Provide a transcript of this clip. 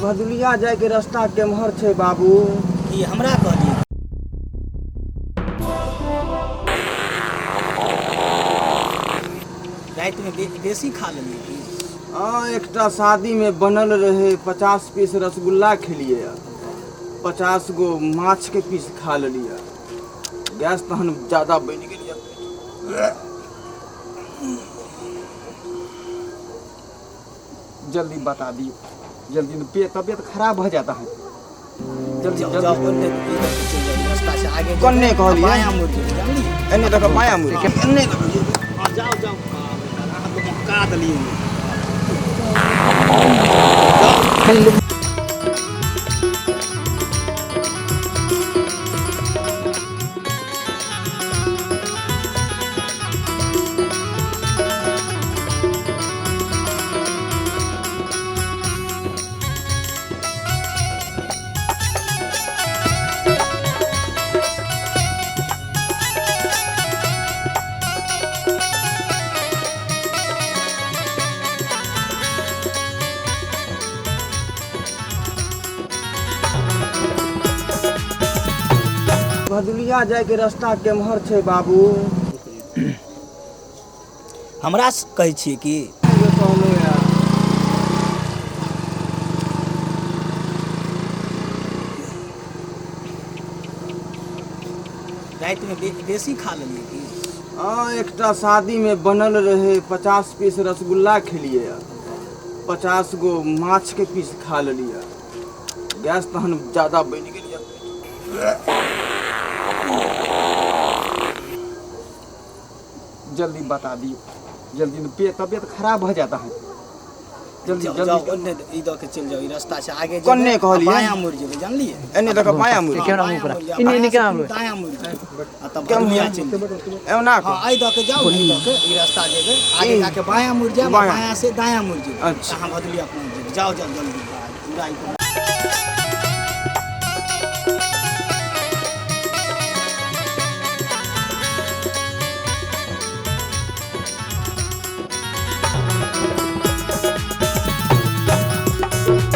भदुलिया जायके रास्ता केम्हर छै बाबू? की हमरा कहलियै? रातिमे बेसी खा लेलियै की? हँ, एकटा शादीमे बनल रहै, 50 पीस रसगुल्ला खेलियै, 50 गो माछके पीस खा लेलियै, गैस तहन ज्यादा बनि गेल। जल्दी बता दियौ जल्दी, पे तबियत खराब भऽ जाता है, जल्दी। जाओ। जल्दी। जाओ, ओन्ने ई दऽ के चलि जाउ, रास्ता से आगे जेबै, कोन्ने कहलियै? बायाँ मुड़ि जेबै, जानलियै? एन्ने दऽ कऽ बायाँ मुड़ि, एन्ने दऽ कऽ जेबै। हँ, जाओ जाओ। बाप रे, अहाँ तऽ बहका देलियै। भदुलिया जायके रास्ता केम्हर छै बाबू? हमरा कहै छियै की? कहलहुँ यार। रातिमे बेसी खा लेलियै की? हँ, एकटा शादीमे बनल रहै, 50 पीस रसगुल्ला खेलियै, 50 गो माछके पीस खा लेलियै, गैस तहन ज्यादा बनि गेल। जल्दी बता दियौ जल्दी, पे तबियत खराब भऽ जाता है, जल्दी। जाओ। जल्दी। जाओ, ओन्ने ई दऽ के चलि जाउ, ई रास्ता से आगे जेबै, कोन्ने कहलियै? बायाँ मुड़ि जेबै, जानलियै? एन्ने दऽ कऽ बायाँ मुड़ि। हँ, केना बायाँ मुँह पर? मुड़ि जाउ, इन्ने- बायाँ इन्ने से केना फेर मुड़बै? दायाँ मुड़ि जेबै आ तब केना? भदुलिया चलि जेबै। एना हँ, कऽ एहि दऽ के जाउ, एहि दऽ के ई रास्ता जेबै, आगे ई। जाके बायाँ मुड़ि जायब आ बायाँ। बायाँ से दायाँ मुड़ि जेबै। अच्छा। अहाँ भदुलिया पहुँच जेबै। जाउ जाउ जल्दी, पूरा ई।